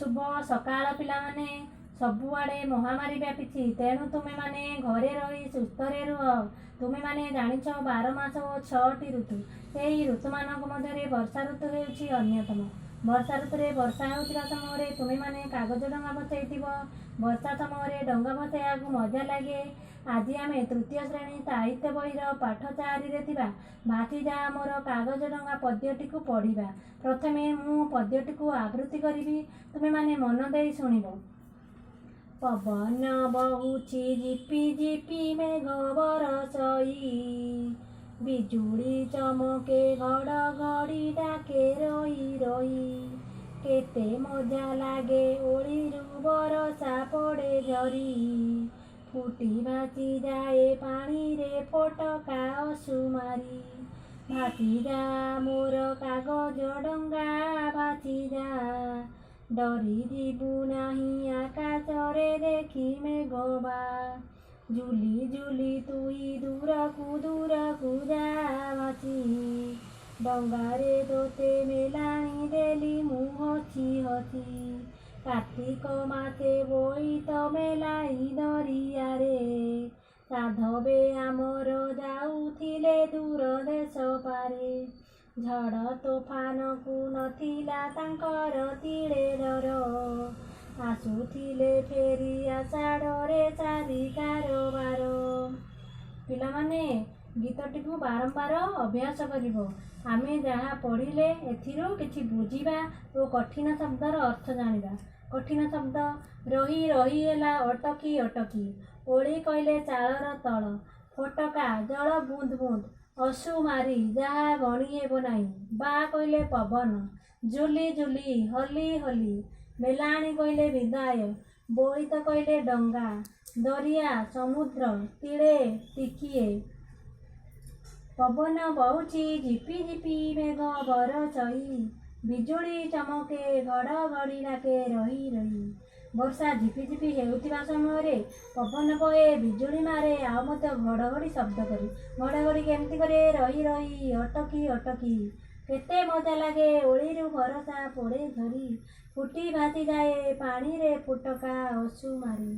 ଶୁଭ ସକାଳ ପିଲାମାନେ। ସବୁଆଡ଼େ ମହାମାରୀ ବ୍ୟାପିଛି, ତେଣୁ ତୁମେମାନେ ଘରେ ରହି ସୁସ୍ଥରେ ରୁହ। ତୁମେମାନେ ଜାଣିଛ, 12 ମାସ ଓ ଛଅଟି ଋତୁ। ସେହି ଋତୁମାନଙ୍କ ମଧ୍ୟରେ ବର୍ଷା ଋତୁ ହେଉଛି ଅନ୍ୟତମ। ବର୍ଷା ଋତୁରେ ବର୍ଷା ହେଉଥିବା ସମୟରେ ତୁମେମାନେ କାଗଜ ଡଙ୍ଗା ଭସେଇଥିବ। ବର୍ଷା ସମୟରେ ଡଙ୍ଗା ଭସେଇବାକୁ ମଜା ଲାଗେ। ଆଜି ଆମେ ତୃତୀୟ ଶ୍ରେଣୀ ସାହିତ୍ୟ ବହିର ପାଠ 4ରେ ଥିବା "ଭାସିଯା ମୋର କାଗଜ ଡଙ୍ଗା" ପଦ୍ୟଟିକୁ ପଢ଼ିବା। ପ୍ରଥମେ ମୁଁ ପଦ୍ୟଟିକୁ ଆବୃତ୍ତି କରିବି, ତୁମେମାନେ ମନ ଦେଇ ଶୁଣିବ। ପବନ ବହୁଛି ଝିପି ଝିପି, ମେଘ ବରଷଇ, ବିଜୁଳି ଚମକେ, ଘଡ଼ଘଡ଼ି ଡାକେ ରହି ରହି। କେତେ ମଜା ଲାଗେ, ଓଳିରୁ ବରଷା ପଡ଼େ ଝରି, ଫୁଟି ଭାସିଯାଏ ପାଣିରେ ଫୋଟକା ଅସୁମାରି। ଭାସିଯା ମୋର କାଗଜ ଡଙ୍ଗା ଭାସିଯା, ଡରି ଯିବୁ ନାହିଁ ଆକାଶରେ ଦେଖି ମେଘ ବା। ଝୁଲି ଝୁଲି ତୁଇ ଦୂରକୁ ଦୂରକୁ ଯା ଭାସି, ଡଙ୍ଗାରେ ତୋତେ ମେଲାଣି ଦେଲି ମୁଁ ହସି ହସି। କାର୍ତ୍ତିକ ମାସେ ବୋଇତ ମେଲାଇ ଦରିଆରେ, ସାଧବେ ଆମର ଯାଉଥିଲେ ଦୂର ଦେଶ ପାରେ। ଝଡ଼ ତୋଫାନକୁ ନଥିଲା ତାଙ୍କର ତିଳେ ଡର, ଆସୁଥିଲେ ଫେରି ଆଷାଢ଼ରେ ସାରି କାରବାର। ପିଲାମାନେ, ଗୀତଟିକୁ ବାରମ୍ବାର ଅଭ୍ୟାସ କରିବ। ଆମେ ଯାହା ପଢ଼ିଲେ, ଏଥିରୁ କିଛି ବୁଝିବା ଓ କଠିନ ଶବ୍ଦର ଅର୍ଥ ଜାଣିବା। କଠିନ ଶବ୍ଦ: ରହି ରହି ହେଲା ଅଟକି ଅଟକି। ଓଳି କହିଲେ ଚାଳର ତଳ। ଫୋଟକା ଜଳ ବୁନ୍ଦ ବୁନ୍ଦ। ଅସୁମାରି ଯାହା ଗଣି ହେବ ନାହିଁ। ବା କହିଲେ ପବନ। ଝୁଲି ଝୁଲି ହଲି ହଲି। ମେଲାଣି କହିଲେ ବିଦାୟ। ବୋଇତ କହିଲେ ଡଙ୍ଗା। ଦରିଆ ସମୁଦ୍ର। ତିଳେ ଟିକିଏ। ପବନ ବହୁଛି ଝିପି ଝିପି, ମେଘ ବରଷଇ, ବିଜୁଳି ଚମକେ, ଘଡ଼ଘଡ଼ି ଡାକେ ରହି ରହି। ବର୍ଷା ଝିପିଝିପି ହେଉଥିବା ସମୟରେ ପବନ ବହେ, ବିଜୁଳି ମାରେ, ଆଉ ମଧ୍ୟ ଘଡ଼ଘଡ଼ି ଶବ୍ଦ କରେ। ଘଡ଼ଘଡ଼ି କେମିତି କରେ? ରହି ରହି, ଅଟକି ଅଟକି। କେତେ ମଜା ଲାଗେ, ଓଳିରୁ ବରଷା ପଡ଼େ ଝରି, ଫୁଟି ଭାସିଯାଏ ପାଣିରେ ଫୁଟକା ଅସୁମାରି।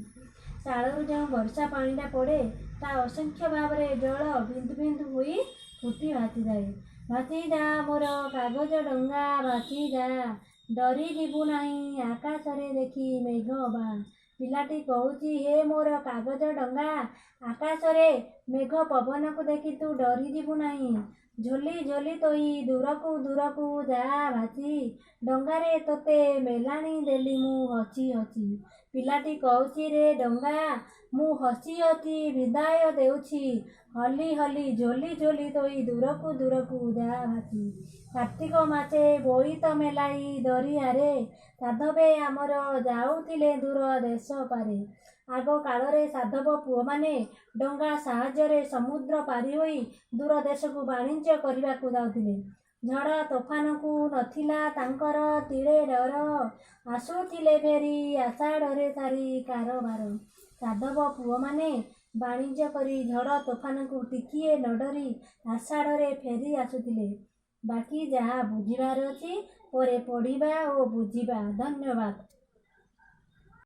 ଚାଳରୁ ଯେଉଁ ବର୍ଷା ପାଣିଟା ପଡ଼େ, ତା ଅସଂଖ୍ୟ ଭାବରେ ଜଳ ବିନ୍ଦୁ ବିନ୍ଦୁ ହୋଇ ଫୁଟି ଭାସିଯାଏ। ଭାସିଯା ମୋର କାଗଜ ଡଙ୍ଗା ଭାସିଯା, ଡରିଯିବୁ ନାହିଁ ଆକାଶରେ ଦେଖି ମେଘ ବା। ପିଲାଟି କହୁଛି, ହେ ମୋର କାଗଜ ଡଙ୍ଗା, ଆକାଶରେ ମେଘ ପବନକୁ ଦେଖି ତୁ ଡରିଯିବୁ ନାହିଁ। ଝୁଲି ଝୁଲି ତୋଇ ଦୂରକୁ ଦୂରକୁ ଯା ଭାସି, ଡଙ୍ଗାରେ ତୋତେ ମେଲାଣି ଦେଲି ମୁଁ ହସି ହସି। ପିଲାଟି କହୁଛି, ରେ ଡଙ୍ଗା, ମୁଁ ହସି ହସି ବିଦାୟ ଦେଉଛି। ହଲି ହଲି, ଝୁଲି ଝୁଲି ତୋଇ ଦୂରକୁ ଦୂରକୁ ଯା ଭାସି। କାର୍ତ୍ତିକ ମାସେ ବୋଇତ ମେଲାଇ ଦରିଆରେ, ସାଧବେ ଆମର ଯାଉଥିଲେ ଦୂର ଦେଶ ପାରେ। ଆଗ କାଳରେ ସାଧବ ପୁଅମାନେ ଡଙ୍ଗା ସାହାଯ୍ୟରେ ସମୁଦ୍ର ପାରି ହୋଇ ଦୂର ଦେଶକୁ ବାଣିଜ୍ୟ କରିବାକୁ ଯାଉଥିଲେ। ଝଡ଼ ତୋଫାନକୁ ନଥିଲା ତାଙ୍କର ତିଳେ ଡର, ଆସୁଥିଲେ ଫେରି ଆଷାଢ଼ରେ ସାରି କାରବାର। ସାଧବ ପୁଅମାନେ ବାଣିଜ୍ୟ କରି ଝଡ଼ ତୋଫାନକୁ ଟିକିଏ ନ ଡରି ଆଷାଢ଼ରେ ଫେରି ଆସୁଥିଲେ। ବାକି ଯାହା ବୁଝିବାର ଅଛି, ପରେ ପଢ଼ିବା ଓ ବୁଝିବା। ଧନ୍ୟବାଦ।